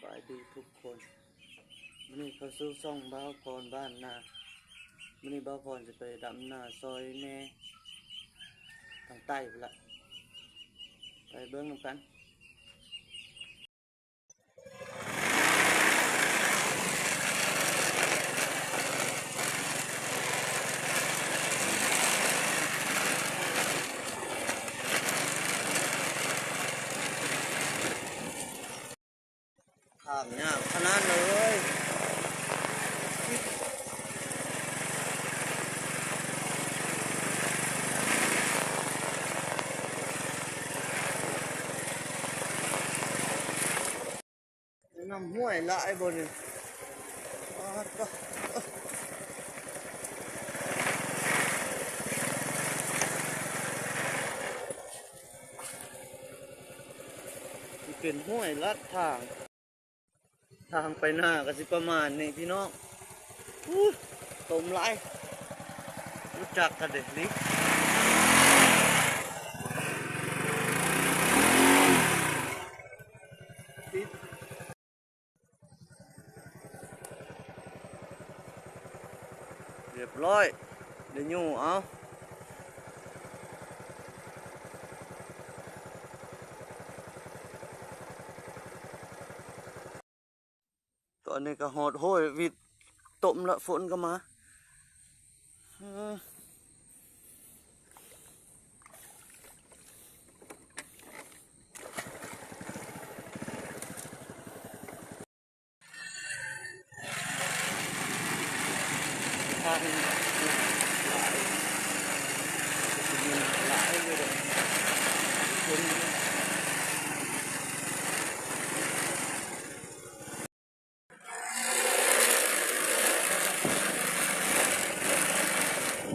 ສະບາຍດີທຸກຄົນ, ມື້ນີ້ເຂົ້າສູ່ຊ່ອງບ່າວພອນບ້ານນາ. ມື້ນີ້ບ່າວພອນຈະໄປດຳນາຊ່ອຍແມ່ທາງໃຕ້ພຸ້ນລະ, ໄປເບິ່ງນຳກັນ. ທາງຍາກຂະໜາດເລີຍ, ນ້ຳຫ້ວຍຫຼາຍບໍ່ນີ້? ປາດໂທ້ ຊິເປັນຫ້ວຍລັດທາງ, ທາງໄປນາກໍຊິປະມານນີ້ພີ່ນ້ອງ. ອູ້ ຕົມຫຼາຍ, ຮູ້ຈັກກັນເດ້ນີ້. ຮຽບຮ້ອຍ ໄດ້ຢູ່ເອົາ. ຕອນນີ້ກໍຮອດຫ້ວຍວິດຕົມລະ, ຝົນກໍມາ. ເອີ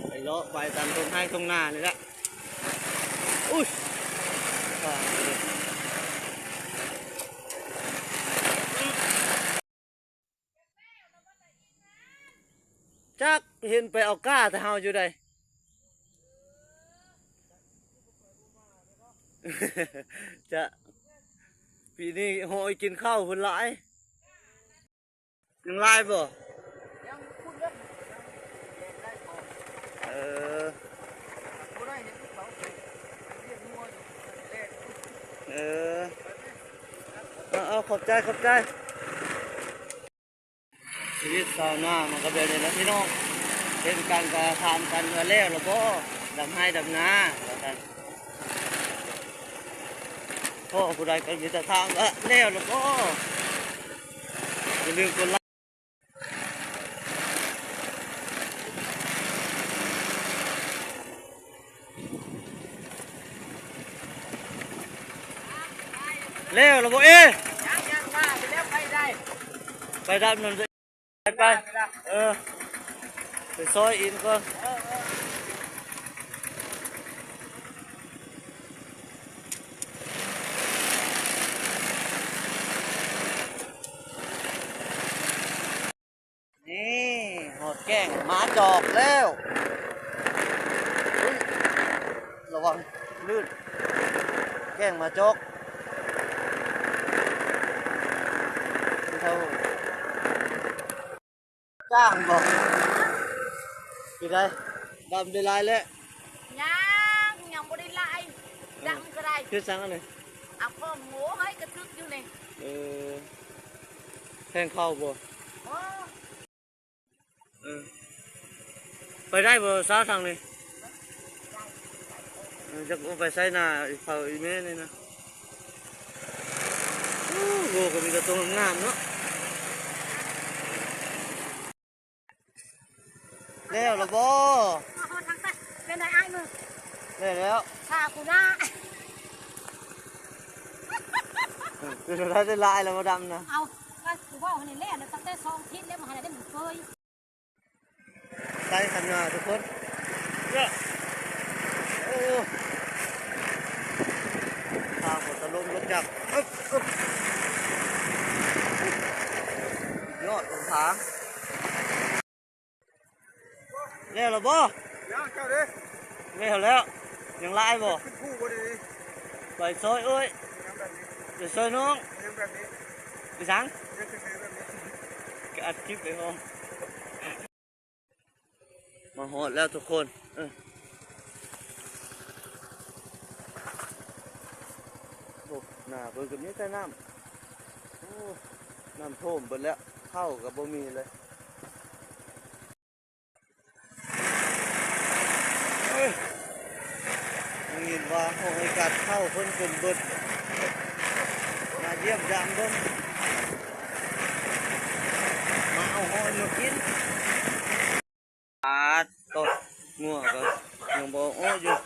ໄປເລາະໄປຕາມທົ່ງໄຮ່ທົ່ງນານີ້ແຫຼະ. ອຸ້ຍ ຈັກເຫັນໄປເອົາກ້າແຕ່ເຮົາຢູ່ໃດ. ຈະ ປີນີ້ໂຫຍກິນເຂົ້າເພິ່ນຫຼາຍ. ຍັງຫຼາຍບໍ່? ຍັງພຸ້ນເດີ. ເອີ ບໍ່ໄດ້ເຫັນເຂົາລ້ຽງງົວຢູ່ແລກ. ເອີ ເອົາໆ ຂອບໃຈ ຂອບໃຈ. ຊີວິດຊາວນາມັນກໍແບບນີ້ແຫຼະພີ່ນ້ອງ, ເຫັນກັນກໍຖາມກັນວ່າແລ້ວລະບໍ່ ດຳໄຮ່ດຳນາ ວ່າຊັ້ນ. ພໍ້ຜູ້ໃດກໍມີແຕ່ຖາມວ່າແລ້ວລະບໍ່. ຢ່າລືມກົດໄລ. ແລ້ວລະບໍ່ເອ? ຍັງໆ ວ່າໄປແລ້ວ ໄປໄດ້ ໄປດັບນັ້ນ ໄປ ໄປ ເອີ ໄປຊອຍອີກກ່ອນ. ເອີ ເອີ. ນີ້ ຮອດແກ້ງໝາຈອກແລ້ວ. ອຸ້ຍ ລະວັງລື່ນ ແກ້ງໝາຈອກ. ເທົ່າ ຈ້າງບໍ່? ເປັນໃດ? ດຳໄດ້ຫຼາຍແລ້ວ? ຍັງ ຍັງບໍ່ໄດ້ຫຼາຍ. ເອີ ດຳກໍໄດ້. ເຮັດສັງອັນນີ້? ເອົາຂອງໂງ່ເຮີ້ຍ ກະຖືກຢູ່ນີ້. ເອີ ແທງເຂົ້າບໍ່? ບໍ່. ເອີ ໄປໄດ້ບໍ່ສາວທາງນີ້? ເອີ ຈັກເອົາໄປໃສ່ນາອີ່ເຖົ້າອີ່ແມ່ນີ້ນະ. ໂອ້ ໂອ້ ກໍມີແຕ່ໂຕງາມໆເນາະ. ແລ້ວລະບໍ່? ຮອດທາງໃຕ້ ເປັນໃດອ້າຍມຶງ? ແລ້ວແລ້ວ ສາວກູນາ. ເປັນໄດ້ຫຼາຍແລ້ວບໍ່ດຳນະ? ເອົາ ກໍກູເວົ້າຫັ້ນແຫຼະ ຕັ້ງແຕ່ສອງທິດແລ້ວ ບໍ່ທັນໄດ້ເຄີຍ. ໄປຄັນວ່າທຸກຄົນ ໂອ້ ທາງບໍ່ຕະລົງລົດຈັກ ອຶບ ອຶບ ຍອດຂອງທາງ. ແລ້ວລະບໍ່? ຍັງ ເຈົ້າເດ້? ແລ້ວແລ້ວ. ຍັງຫຼາຍບໍ່? ຂຶ້ນພູບໍ່ໄດ້ນີ້? ໄປຊ່ອຍເອື້ອຍ ຍັງແບບນີ້ ໄປຊ່ອຍນ້ອງ ຍັງແບບນີ້. ສັງ ກະອັດຄລິບໄປພ້ອມ. ມາຮອດແລ້ວທຸກຄົນ ເອີ ໂອ້ ໜ້າເບິ່ງກະມີແຕ່ນ້ຳ ໂອ້ ນ້ຳຖ້ວມເບິດແລ້ວ ເຂົ້າກະບໍ່ມີເລີຍ. ເອີ ໄດ້ຍິນວ່າຫ້ອຍກັດເຂົ້າເພິ່ນຈົນເບິດ ມາຢ້ຽມຢາມເບິ່ງ ມາເອົາຫ້ອຍມາກິນ. ປາດໂທ້ ງົວກະຍັງບໍ່ອອກຢູ່.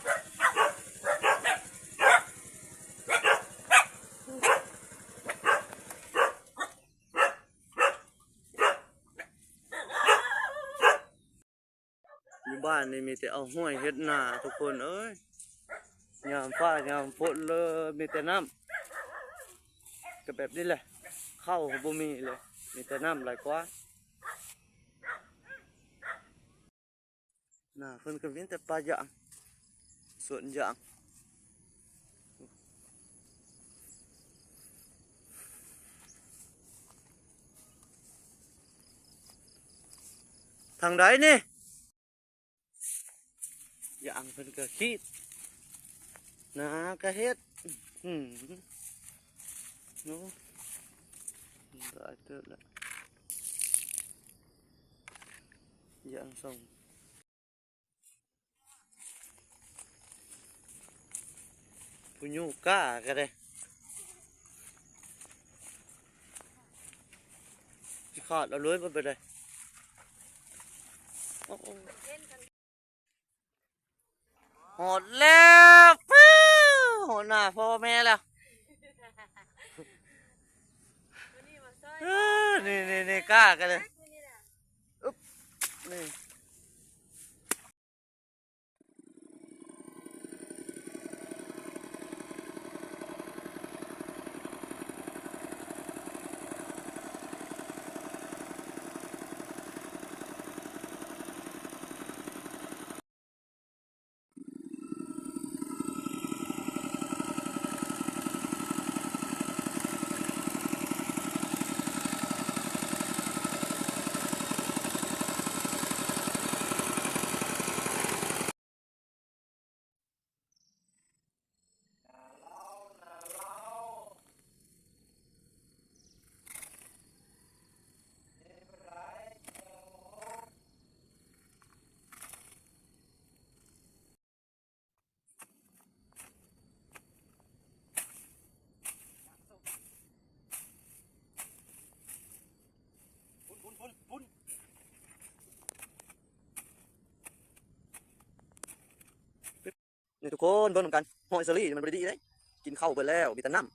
ຢູ່ບ້ານນີ້ມີແຕ່ເອົາຫ້ວຍເຮັດນາທຸກຄົນເອີຍ ຍາມຟ້າຍາມຝົນເລີຍມີແຕ່ນ້ຳ ກະແບບນີ້ແຫຼະ ເຂົ້າກະບໍ່ມີເລີຍ ມີແຕ່ນ້ຳຫຼາຍກວ່າ. ນາເພິ່ນກະມີແຕ່ປ່າຢາງ ສວນຢາງ. ທາງໃດນີ້? ຢາງເພິ່ນກະຂີດ ນາກະເຮັດ ອືມ ໂອ້ ຫຼາຍເຕີບແລ້ວ ຢາງສອງ ຜູ້ຍູ້ກ້າກະໄດ້ ຊິຂາດເອົາເລີຍບໍ່ເປັນໃດ. ໂອ້ ຮອດແລ້ວ ປຶ້ ຮອດໜ້າພໍ່ແມ່ແລ້ວ ເອີ ນີ້ໆໆ ກ້າກະເລີຍ ອຶບ ນີ້. ນີ້ທຸກຄົນເບິ່ງນຳກັນ ຫອຍເຊີຣີມັນບໍ່ໄດ້ດີເດ້ ກິນເຂົ້າເບິດແລ້ວ ມີແຕ່ນ້ຳ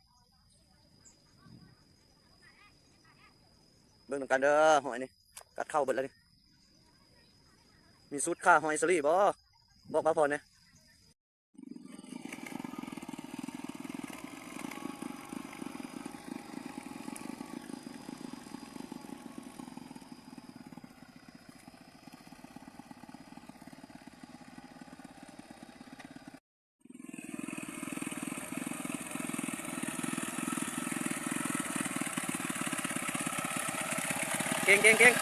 ເບິ່ງນຳກັນເດີ ຫອຍນີ້ກັດເຂົ້າເບິດແລ້ວນີ້ ມີສູດຂ້າຫອຍເຊີຣີບໍ່? ບອກບ່າວພອນແດ່. ເກັ່ງໆໆ.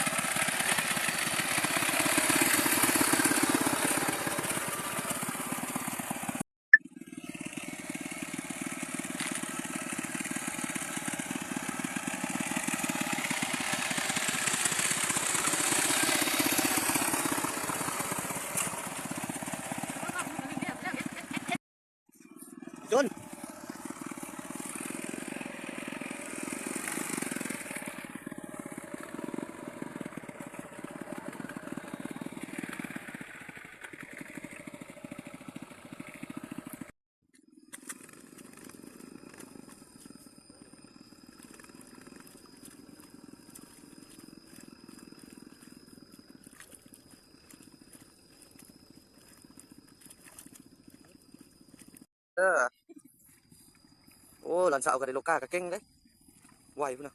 ຈົນ. ເອີ ໂອ້ ຫຼານສາວກະໄດ້ລົກກ້າກະເກັ່ງເດ້ ໄວພຸ້ນນະ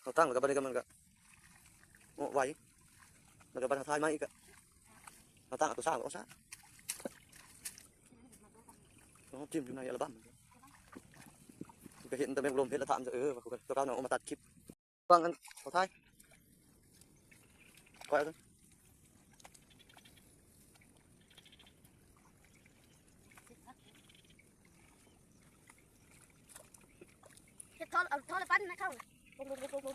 ເຮົາຕັ້ງແລ້ວກະບາດນີ້ກະມັນກະ ໂອ້ ໄວ ແລ້ວກະບາດເຮົາຖ່າຍໃໝ່ອີກກະ ເຮົາຕັ້ງເອົາຕົວຊ້າງອອກຊະ. ເຮົາຖິ້ມຢູ່ໃນອັລບັມ ກໍເຫັນແຕ່ແມ່ນລົມ ເຫັນແລ້ວຖາມ ເອີ ວ່າຄືກັນ ຕົວເກົ່າເນາະ ເອົາມາຕັດຄລິບ. ຟັງອັນເຂົາຖ່າຍ ຂ້ອຍເອົາ ເຮັດທໍ່ ເອົາທໍ່ລະປັ່ນນະເຂົາ ປຸ້ງໆໆໆ